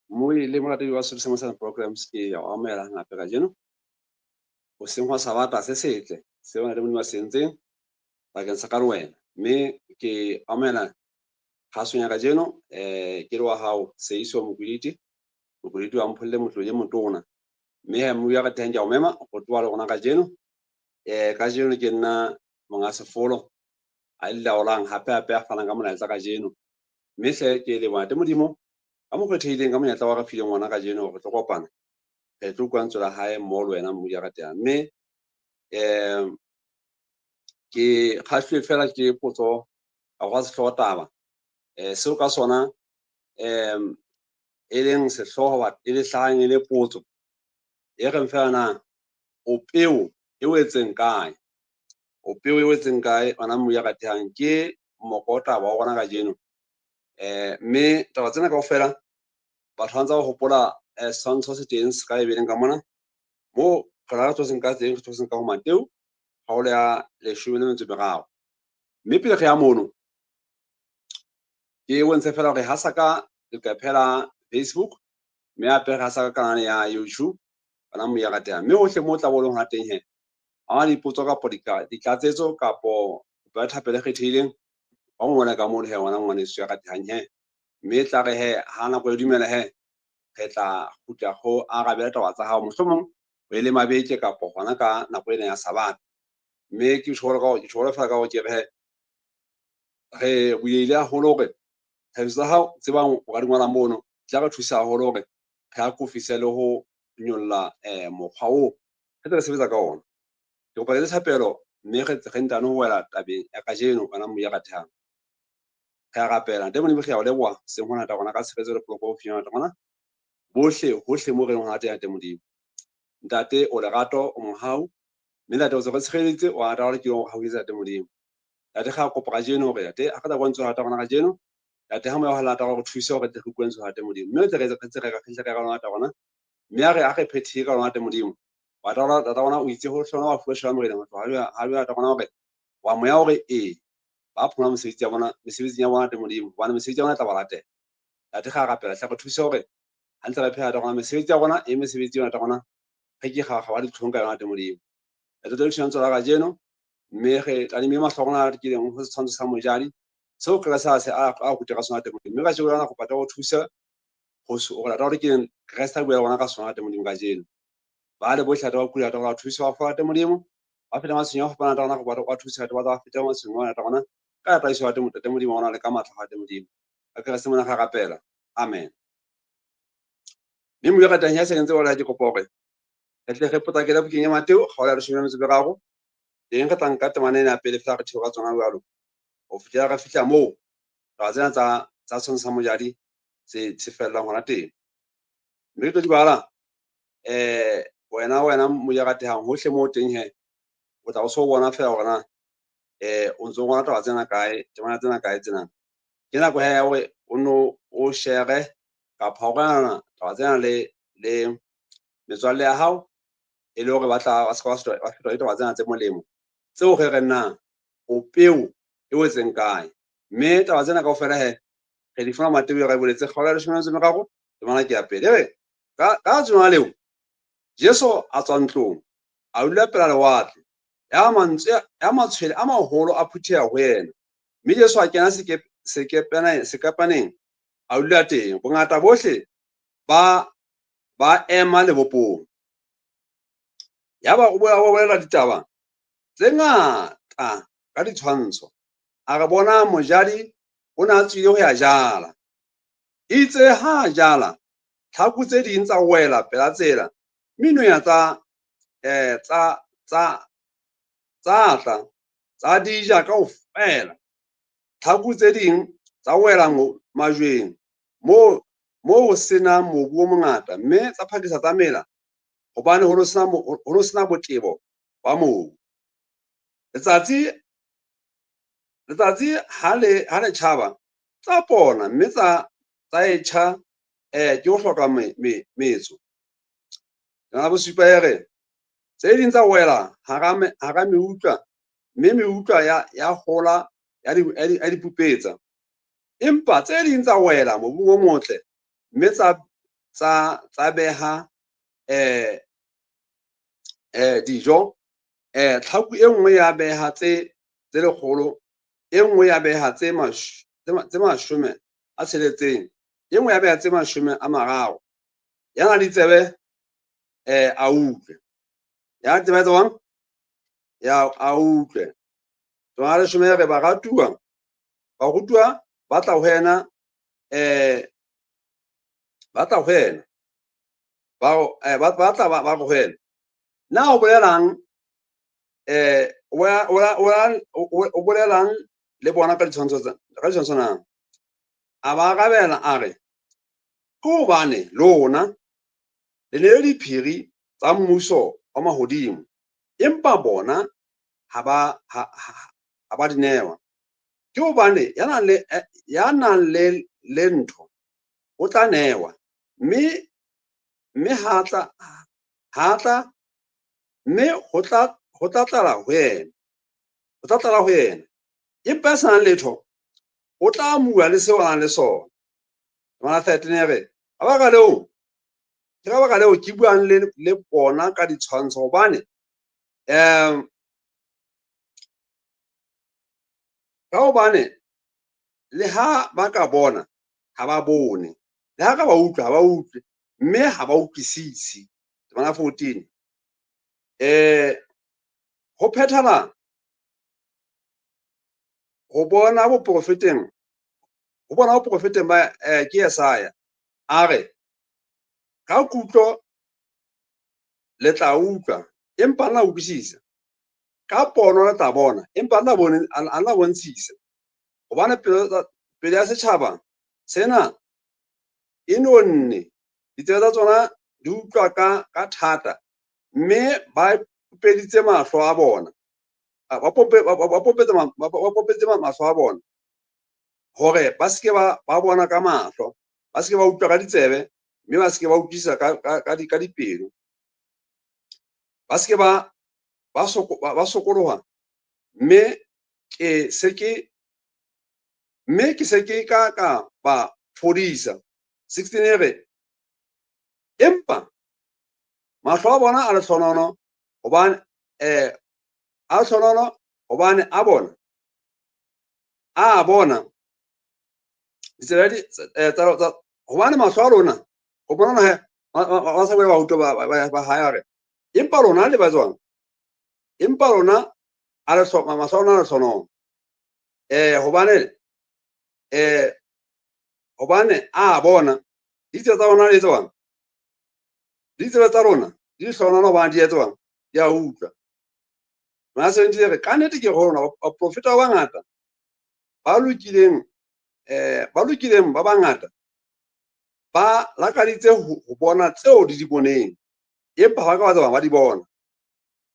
Moi le molatedi wa Sesotho sa Programs ke ya o amohela hape kajeno hoseng hwa Sabata se setle seo Ntate Modimo a se entseng bakeng sa ka le wena. Mme ke amohela kgasong ya kajeno ke le wa hao Seiso Mokwiliti, Mokwiliti wa Mpholle Motloli e motona. Mme he mmui ya ratehang ke a o mema go tloha le rona kajeno. Kajeno ke nna monga sefolo a laolang hape hape a fanang ka molaetsa kajeno. Mme hle ke leboha Ntate Modimo ka mo kgethehileng ka monyetla wa re fileng ona kajeno hore re tlo kopana, re tlo utlwa lentswe la hae mmoho le wena mmui ya ratehang. Mme ke kgahluwe fela ke potso ka sehlooho taba seo ka sona e leng sehlooho e le hlahang e le potso e reng fela na o peo e wetseng kae, o peo e wetseng kae ona mmui ya ratehang ke moko taba wa rona kajeno. Mme taba tsena kaofela batho ba ntse ba hopola setshwantsho se teng se ka Bibeleng ka mona moo re la re tlotseng ka teng, re tlotseng ka ho Mateu kgaolo ya 13. Mme pele re ya mono ke bontshe fela hore ha sa ka leqephe la Facebook, mme hape re hasa ka kanale ya YouTube hona moo ya ratehang. Mme hohle moo o tla bo leng hona teng he, ha ona dipotso kapo ditlatsetso kapo kopo ya thapelo e kgethehileng, ba ngole ka mono he ngwana ngwaneso ya ratehang he. Mme e tla re he ha nako e dumela he, re tla kgutla go arabele taba tsa hao, mohlomong ho e le mabeke kapo hona ka nako ena ya Sabata. Mme ke tjho ka ke tjho fela ka hore ke re he re bulehile haholo hore tlhahiso tsa hao tse bang o ka di ngola mono di tla re thusa haholo hore re akofise le ho nyolla mokgwa oo re ntse re sebetsa ka ona. Ke kopa le thapelo mme re ntano ho wela tabeng ya kajeno wena moya ratehang. Re a rapela Ntate Modimo, re a o leboha seng hona ntate rona ka tshireletso le poloko o feng ntate rona bohle hohle moo re leng hona teng Ntate Modimo. Ntate o lerato, o mohau, mme ntate o se re tshireleditse, o rata hore ke o hauhetse Ntate Modimo. Ntate re a kopa kajeno hore ntate ha re tla kwa lentswe la rona kajeno, ntate ha moya wa lata gore thuse hore tle re utlwe lentswe la Ntate Modimo. Mme re tle re ntse re re ka lona ntate rona, mme a re phethehe ka lona Ntate Modimo. Wa tla tata rona o itse ho hlona wa fuwa sheba Morena ho tloha ha jwale tata rona hore wa moya hore ee ba phomola mesebetsi ya bona mesebetsing ya bona Ntate Modimo, hobane mesebetsi ya bona e tla ba latela. Ntate re a rapela hle re thuse hore ha ntse re phela ntate rona mesebetsi ya rona e mesebetsi eo ntate rona re ke ga ba ditlhong ka yona Ntate Modimo. Ntate tlo thusa la kajeno, mme re tadime mahlo a rona a rekileng ho setshwantsho sa mojadi seo Kreste a se a rute ka sona Ntate Modimo. Mme kajeno rona kopa ho thusa hore ntate hore ke Kreste a bua le rona ka sona Ntate Modimo kajeno. Ba le bohle ntate ba kula ntate ba thuse ba fola Ntate Modimo, ba feta matshwenyeho a fapana ntate rona kopa ba thuse ntate ba tla feta matshwenyeho ntate rona ka tataiso ya Ntate Modimo wa rona le ka matla a Ntate Modimo. Ka Kreste mona re rapela. Amen. Mme moya ratang ya sentse wa ke kopa hore re tle re potlakele bukeng ya Mateo kgaolo ya 13. Teng re tla nka temana ena pele fela re theoha ka tsona jwalo ho fihlela re fihla moo taba tsena tsa tshwantsho sa mojadi se fellang hona teng. Mme re tlo di bala wena moya ratehang hohle moo teng he o tla o so bona fela hore na o ntso ngola taba tsena kae, temana tsena kae tsena. Ke nako ya hore o no o share kapa ho arolelana taba tsena le metswalle ya hao e le hore ba tla ba se ba fetwa ke taba tsena tse molemo tseo re reng na o peo e wetseng kae. Mme taba tsena kaofela he re di fumana Mateo re boletse kgaolo ya 13 temana ke ya pele. E re ka tsona leo Jesu a tswa ntlong a dula pela lewatle, ya mantswe ya matshwele a maholo a phutheha ho yena. Mme Jesu a kena sekepaneng a dula teng. Bongata bohle ba ema lebopong. Yaba o bolela ditaba tse ngata ka ditshwantsho. A re bona mojadi o ne a tswile ho ya jala. Itse ha a jala, tlhaku tse ding tsa wela pela tsela, mme nonyana tsa tla tsa di ja kaofela. Tlhaku tse ding tsa wela majweng moo ho senang mobu o mongata, mme tsa phakisa tsa mela hobane ho no sena botebo ba mobu. Letsatsi ha le tjhaba tsa pona, mme tsa etjha ke ho hloka metso. Temana bosupa e re tse ding tsa wela hara meutlwa, mme meutlwa ya hola ya di pupetsa. Empa tse ding tsa wela mobung o motle, mme tsa tsa beha dijo. Tlhaku e nngwe ya beha tse 100, e nngwe ya beha tse 60, e nngwe ya beha tse 30. Ya nang le ditsebe a utlwe. Ya tsebe tswang ya a utlwe. Tsona leshome re baratuwa, barutuwa ba tla ho yena, ba tla ho yena, ba tla ba re ho yena, na o bolelang o bolelang le bona ka ditshwantsho na? A ba arabela a re, ke hobane lona le ne le diphiri tsa mmuso wa mahodimo, empa bona ha ba di newa. Ke hobane ya nang le ntho o tla newa, mme ha tla mme ho tla tlala ho yena, ho tla tlala ho yena. Empa ya se nang letho o tla amuwa le seo a nang le sona. Ngwana 13 re, ka baka leo, ke ka baka leo ke buang le bona ka ditshwantsho, hobane ka hobane le ha ba ka bona ha ba bone, le ha ka ba utlwa ha ba utlwe, mme ha ba utlwisise. Ngwana 14 ho phethala ho bona boprofeteng, ho bona boprofeteng ba ke Yesaya a re, ka kutlo le tla utlwa empa la utlwisisa, ka pono le tla bona empa la bone a la bontshisa. Hobane pelo ya setjhaba sena e nonne, ditsebe tsa tsona di utlwa ka thata, mme ba pupeditse mahlo a bona, ba popetse mahlo a bona hore ba seke ba bona ka mahlo, ba seke ba utlwa ka ditsebe, mme ba seke ba utlwisisa ka dipelo, ba seke ba sokoloha, mme ke se ke ka ba fodisa. 16 re, empa mahlo a bona a lehlohonolo hobane a lehlohonolo hobane a bona, a bona ditsebe tsa hobane mahlo a lona ho bona ba sa ba utlwa ba hae re, empa lona le ba jwang? Empa lona a mahlo a lona a lehlohonolo hobane hobane a bona ditsebe tsa lona le tswang, ditsebe tsa lona di lehlohonolo hobane di etswang, di a utlwa. Ngwana 17 re, ka nnete ke ho lona baprofeta ba bangata ba lokileng ba bangata ba lakaditse ho bona tseo di boneng, empa ha ba ka ba tsebang ba di bona,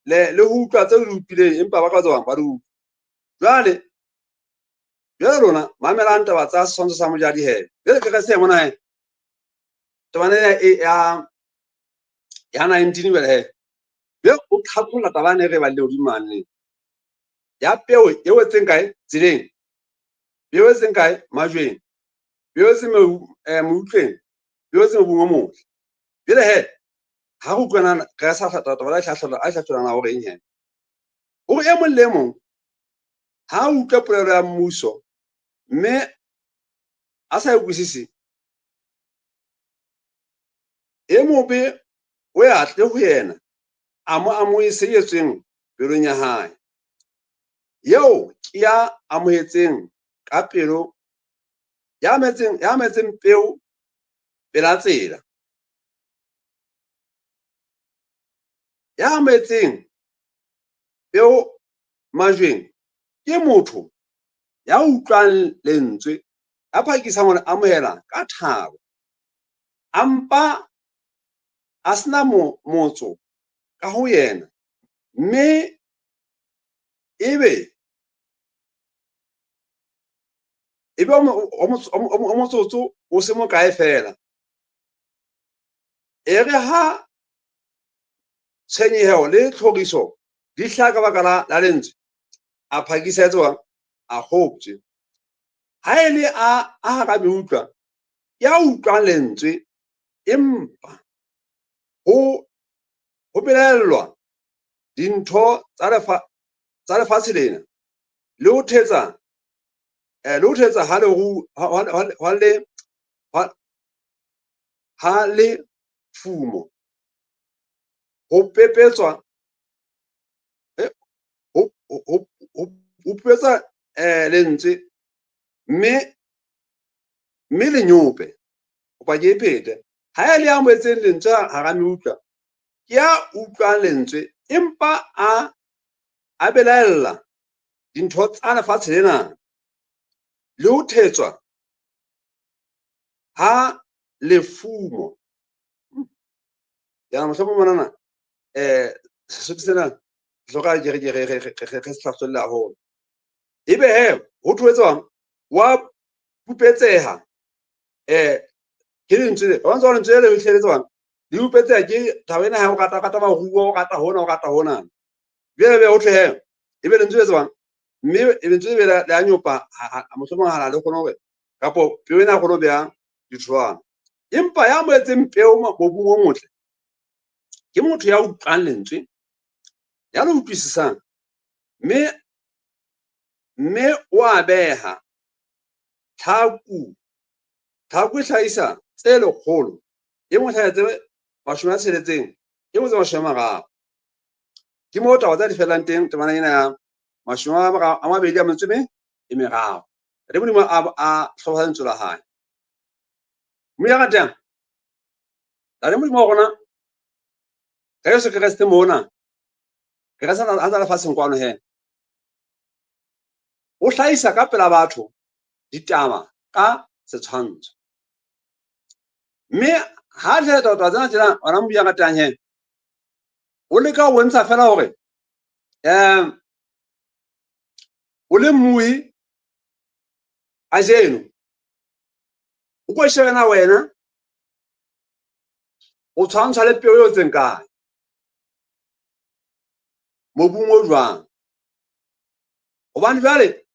le ho utlwa tseo di utlwileng, empa ba ka tsebang ba di utlwa. Jwale lona mamelang taba tsa setshwantsho sa mojadi he. Jwale ke re se mona he, taba ya 19 jwale he, jwale o tlhatlholla taba ne re ba le hodimo mane ya peo e wetseng kae tseleng, peo e wetseng kae majweng, peo e wetseng meutlweng, peo e wetseng mobung o motle. Jwale he ha re utlwana re sa taba a hlahlola hore eng he, hore e mong le mong ha utlwa polelo ya mmuso mme a sa e utlwisise, e mobe o ya tle ho yena a mo amohe se jetsweng pelong ya hae. Eo ke ya amohetseng ka pelo, ya amohetseng peo pela tsela, ya amohetseng peo majweng ke motho ya utlwang lentswe, ya phakisang ho le amohela ka thabo, a mpa a sena motso ka ho yena, mme ebe o motsotso o se mokae feela. E re ha tshenyeho le tlhoriso di hlaha ka baka la lentswe, a phakisa tswa a kgoptjwe. Ha e le a hara meutlwa, ya utlwang lentswe Empa ho belaellwa dintho tsa lefatshe lena le ho thetsa ha lefumo ho pepetswa ho pupetsa lentswe mme le nyope. Kopa ke e phete. Ha e le ya amohetseng lentswe hara meutlwa, ke ya utlwang lentswe empa a belaella dintho tsa lefatshe lena le ho thetswa ha lefumo. Ya mohlomong monana Sesotho sena hloka ke re ke re re re re se hlahlolle haholo. Ebe he ho thwe wa pupetseha ke lentswe le wa ntse lentswe le le hleletse bang le pupetseha ke taba ena ha o rata rata maruo, o rata hona, o rata hona. Jwale be ho thwe he ebe lentswe le tsebang mme lentswe le le a nyopa mohlomong ha le kgone hore kapo peo ena ha kgone ho beha ditholwana. Empa ya amohetseng peo mobung o motle ke motho ya utlwang lentswe, ya le utlwisisang, mme o a beha. Tlhaku e hlahisa tse 100, e nngwe hlahisa tse 60, e nngwe tse 30. Ke moo taba tsa di fellang teng temaneng ena ya 23. Re Modimo a hloka lentswe la hae. Mme ya ratang, Ntate Modimo wa rona, ka Jesu Kreste mona, Kreste a ntsa lefatsheng kwano he, o hlahisa ka pela batho ditaba ka setshwantsho. Mme ha a taba tsena tjena, ona Modimo ya ratang he, o leka ho bontsha fela hore o le mmui kajeno, o ko shebe na wena o tshwantsha le peo eo tseng kae, mobung o jwang. Hobane jwale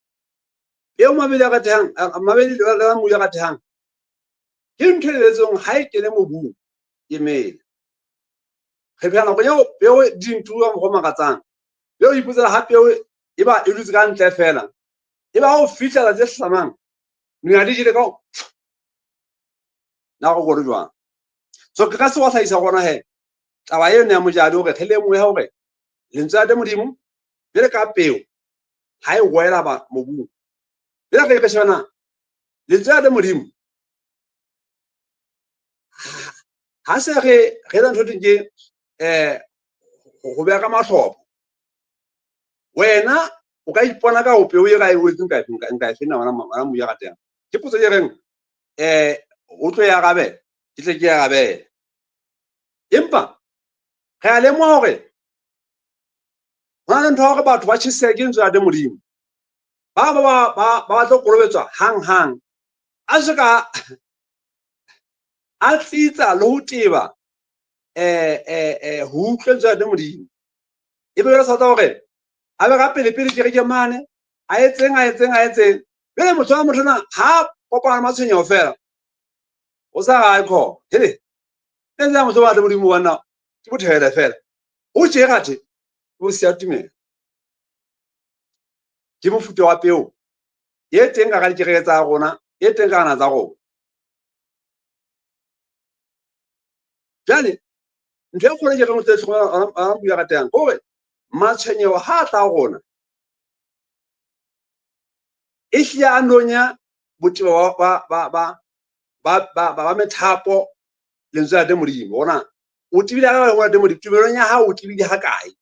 peo mabedi a ratehang, mabedi le mobu a ratehang, ke ntho e letseng ha e kene mobung e mele. Re phela nakong eo peo di ntuwa go makatsang. Peo ipotsela ha peo e ba e dutse ka ntle fela, e ba o fihla tse hlamang, nonyana di jele ka na go gore jwang. So ke ka se wa hlahisa gona he taba eno ya mojadi hore re lemohe hore lentswe la Modimo jwale ka peo ha e wela ba mobung. Jwale re sheba na lentswe la Modimo ha se re etsa ntho teng ke ho beha ka mahlopho. Wena o ka ipona ka ho peo e ka e wetseng ka nka e fena ngwana Modimo ya ratehang. Ke potso e reng o tlo e arabe, ke tle ke e arabele. Empa re a lemoha hore ho na le ntho ya hore batho ba tjhesehe ke lentswe la Modimo. Ba ba batla ho kolobetswa hang-hang. A se ka a tsitsa le ho teba ho utlwa lentswe la Modimo. Ebe jwale sa tla hore a be ka pele pele kereke mane, a etseng. Jwale motho wa motho na ha kopana le matshwenyeho fela, o sa ra kho. Hele, lentswe la motho wa Modimo wa nna ke bothele fela. O tje rathe o siya tumelo. Ke mofuta wa peo e teng ka dikereke tsa rona, e teng ka hara tsa rona. Jwale ntho e kgolo ke reng o tle tlhokomela a bua ratang hore matshwenyeho ha tla rona e hlile a nonya botebo ba methapo lentswe la Modimo. Ona o tebile ha ho la Modimo, tumelong ya hao o tebile ha kae?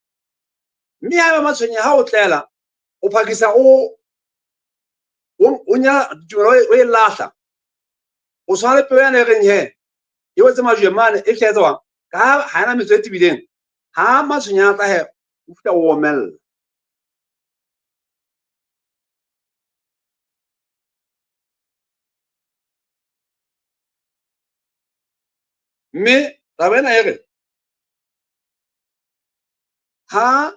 Mme ha ba matshwenyeho ha o tlela o phakisa o nya tumelo o e lahla. O tshwana le peo yane e reng he e wetse majweng mane e hlahetse jwang? Ka ha ena metso e tebileng, ha matshwenyeho a tla he o fihla o omella. Mme taba ena e re ha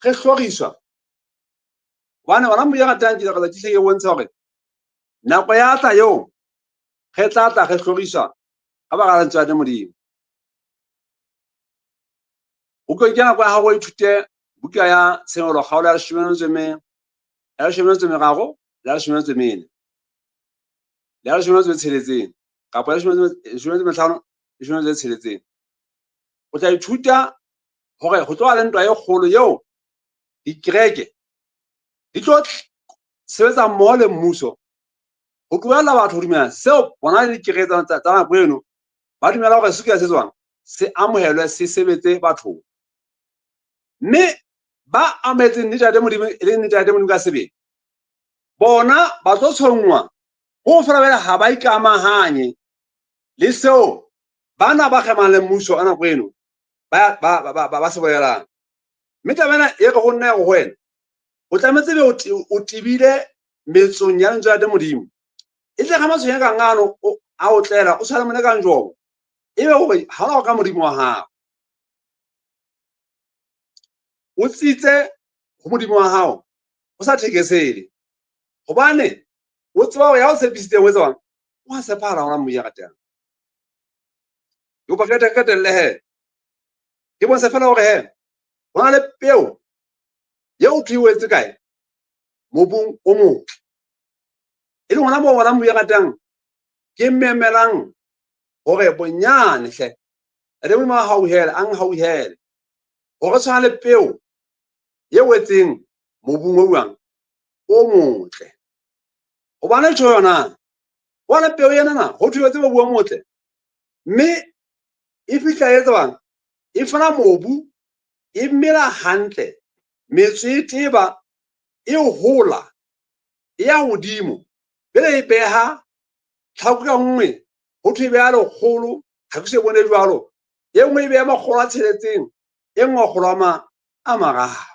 re hloriswa, hobane hona Modimo ya ratang ke tla ke bontsha hore nako ya tla eo re tla tla re hloriswa Ka baka la lentswe la Modimo. O ke ke nako ya hao o ithute buka ya Tshenolo kgaolo ya 13 le ya 14 le ya 16 kapa ya 15 le 16. O tla ithuta hore ho tloha le ntwa e kgolo eo dikereke di tlo sebetsa mmoho le mmuso ho tlohella batho ho dumela seo bona le dikereke tsa nako eno ba dumela hore se ke se tswang se amohelwe se sebetse bathong. Mme ba amohetseng nnete ya Modimo e leng nnete ya Modimo ka sebele, bona ba tlo tshwenngwa ho fela bele ha ba ikamahanye le seo bana ba kgemang le mmuso a nako eno ba se bolelang. Mme taba ena e re ho nna ya ho wena, o tlametse be o tebile metsong ya lentswe la Modimo. E tle ga matshwenye ka ngano a o tlela o tshwane mone kang Jobo, e be hore ha ona ka Modimo wa hao. O tsitse ho Modimo wa hao o sa thekesele, hobane o tseba hore ya o tshepisitseng o etsa jwang, o a tshepahala hona Modimo ya ratang. Ke kopa ke qetelle he, ke bontshe fela hore he ho na le peo eo thwe e wetse kae mobung o motle, e leng hona moo bona Modimo ya ratang ke memelang hore bonyane hle re Modimo a hauhele, a nhauhele hore tshwana le peo e wetseng mobung o jwang o motle. Hobane tjho yona, hobane peo ena na ho thwe wetse mobung o motle, mme e fihla e tswang e fana mobu, e mela hantle, metso e teba, e hola, e ya hodimo, pele e beha tlhako ka nngwe ho thwe e beha 100, ha ke so bone jwalo, e nngwe e beha 600, e nngwe 300.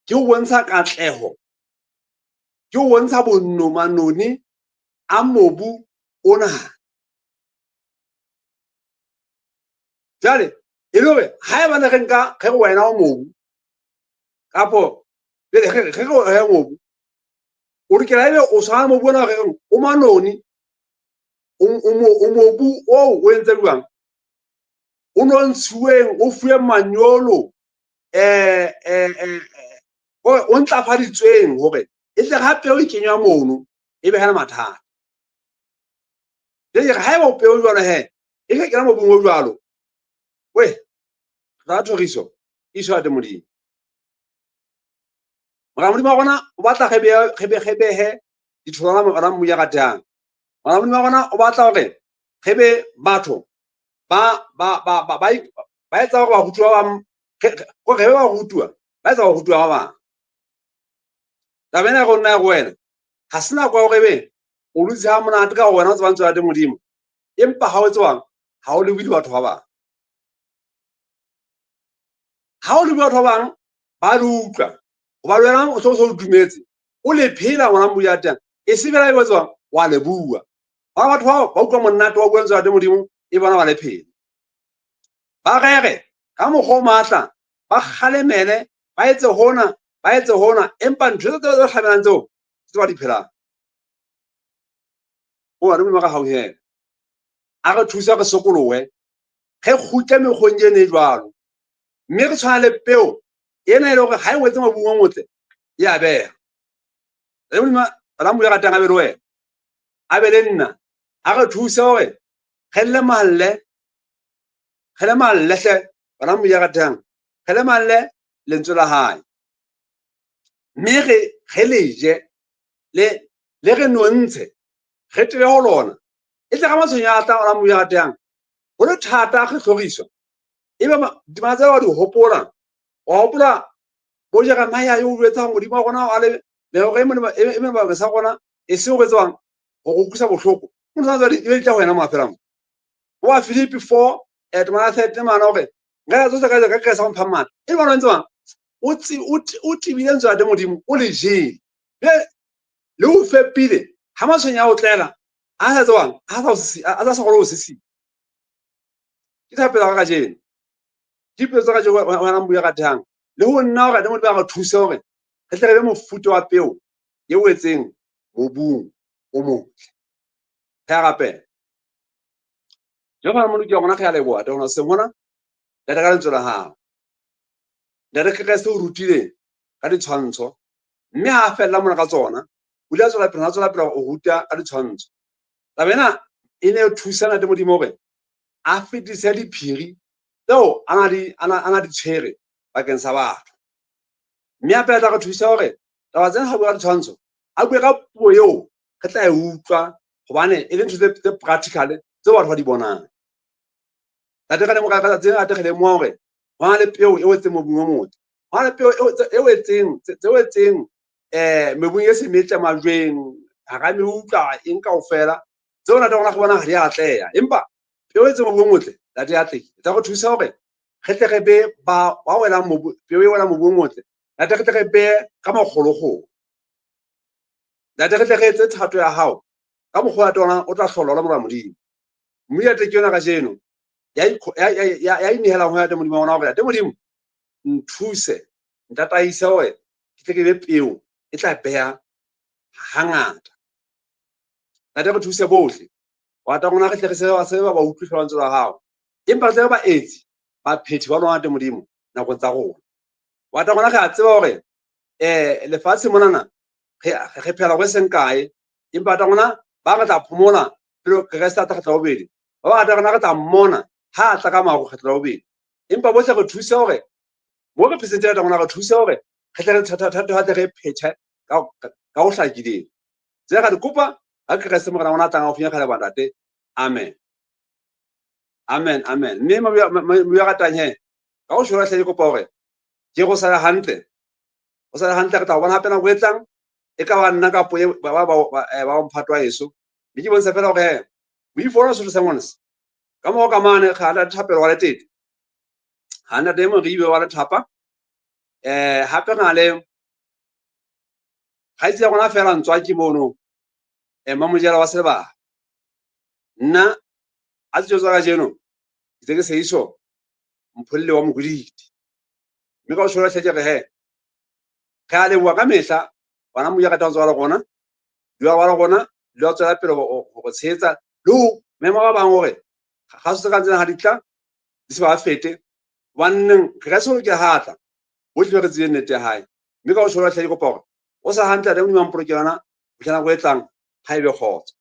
Ke ho bontsha katleho, ke ho bontsha bonno manoni a mobu ona. Jwale e le hore haeba ne re nka re re wena o mobu, kapo pele re re re mobu, o lokela ebe o tshwana mobu ona re reng o manoni, o mobu oo o entse jwang, o nontshuweng, o fuwe manyolo, o ntlafaditsweng hore e tle ha peo e kenywa mono e be hana mathata. Jwale haeba o peo jwalo he, e ka kena mobung o jwalo, we ra thoriso iso ate Modimo. Mora Modimo wa rona o batla re behe ditholwana mora Modimo ya ratang. Mora Modimo wa rona o batla hore re be batho ba etsa hore barutuwa ba bang, hore re be barutuwa, ba etsa barutuwa ba bang. Taba ena ya rona ya wena, ha se nako ya hore ebe o dutse ha monate ka hore wena o tseba lentswe la Modimo, empa ha o tsebang ha o lebohile batho ba bang. Ha o lebohile batho ba bang ba le utlwa, hoba le wena o so o dumetse, o le phela ngwana Modimo ya teng, e se fela e bo tsebang wa le bua. Ba batho bao ba utlwa monate wa bua lentswe la Modimo, e bona ba le phela. Ba rere ka mokgwa o matla, ba kgalemele, ba etse hona, ba etse hona, empa ntho tse tse hlabelang tseo tse ba di phelang. O re Modimo re hauhele, a re thuse re sokolohe, re kgutle mekgweng ena e jwalo, mme re tshwana le peo ena e le hore ha e wetse mobung o motle e a beha. Re Modimo ra Modimo ratang a be le wena, a be le nna, a re thuse hore re lemalle, re lemalle hle bana Modimo ratang, re lemalle lentswe la hae, mme re le je, le re nontshe, re tebe ho lona. E tle ka matshwenyeho a tla bana Modimo ratang, ho le thata re hloriswa, ebe ditemana tseo wa di hopola, wa hopola bo Jeremia yo o jwetsa Modimo wa rona a le mehoro e molemo, e molemo bakeng sa rona, e seng ho etswang ho re utlwisa bohloko. O ntse a tswa di, e be di tla ho wena mo fela mo. Ho wa Filipi 4, temana 13 mana hore nka tsohle ka Kreste ho mpha matla. E le bona ntse bang, o tebile lentswe la Modimo, o le jele. Le o fepile, ha matshwenyeho a o tlela, a sa tsebang, a sa kgone ho sisinya. Ke thapelo ya ka kajeno. Ke dipelo tsa kajeno wena Modimo ya ratehang. Le ho nna hore Modimo a re thuse hore re tle re be mofuta wa peo e wetseng mobung o motle. Re a rapela. Jehova Moloko wa rona, re a leboha ntate rona hoseng hona, ntate, ka lentswe la hao. Ntate Kreste o rutile ka ditshwantsho, mme ha a fella mona ka tsona, o ile a tswela pele, a tswela pele ho ruta ka ditshwantsho. Taba ena e ne e thusa ntate Modimo hore a fetise diphiri tseo a na di tshwere bakeng sa batho. Mme hape a tla re thusa hore taba tsena ha bua ka ditshwantsho, a bue ka puo eo re tla e utlwa, hobane e le ntho tse practical tseo batho ba di bonang. Ntate, ka lemoha ka tsena, ntate, re lemoha hore ho na le peo e wetseng mobung o motle, ho na le peo e wetseng tse wetseng mebung e se metle, majweng, hara meutlwa, eng kaofela tseo, ntate rona, re bona ha di atleha. Empa peo e wetseng mobung o motle, ntate, e atlehile. Tla re thusa hore re tle re be ba welang mobu, peo e welang mobung o motle, ntate, re tle re behe ka makgolokgolo, ntate, re tle re etse thato ya hao ka mokgwa wa tona o tla hlola o le mora Modimo. Mme ntate, ke yona kajeno ya inehelang ho ntate Modimo wa rona hore, ntate Modimo, nthuse, ntataise hore ke tle ke be peo e tla beha hangata. Ntate, re thuse bohle wa rona, re tle re se ba utlwe fela lentswe la hao, empa re tle re baetsi, baphethi ba lona, ntate Modimo, nakong tsa rona. Wa rona, re a tseba hore lefatshe monana re phela ho seng kae, empa ta rona ba re tla phomola pele Kreste a tla kgetlo la bobedi. Ba bangata rona re tla mmona ha a tla ka maru kgetlo la bobedi. Empa bohle re thuse hore mo re phetseng teng, rona, re thuse hore re tle re thato tle re phethe ka ho hlakileng. Tse ra di kopa ka Kreste Morena rona a tlang haufinyana. Kgale ba ntate. Amen, amen, amen. Mme moya ratang he ka ho shwela hle, ke kopa hore ke go sala hantle, o sala hantle. Re tla go bona hape nako e tlang, e ka ba nna kapo ba mphato wa heso. Mme ke bontsha fela hore he moifo ona Sotho Sermons ka morao ka mane ga ntate Thapelo wa Letete, ga ntate Moribe wa Lethapa, hape re na le kgaitsedi ya rona fela Ntswaki mono, Mamojela wa Sebaka. Nna a tse tsa kajeno ke tse ke Seiso Mpholle wa Mokodidi. Mme ka ho tjho hle, ke re he re a leboha ka mehla bana mo ratang tswa le rona, dula wa le rona le wa tswela pele ho re tshehetsa le ho mema ba bang hore ga se ka tsena ha di tla di se ba fete. Hobanneng re ka se lokela ha tla bohle re tsebe nnete ya hae. Mme ka ho tjho hle, ke kopa hore o sa hantle ate Modimo a mpolokela yona ho fihla nako e tlang. Ha ebe kgotso.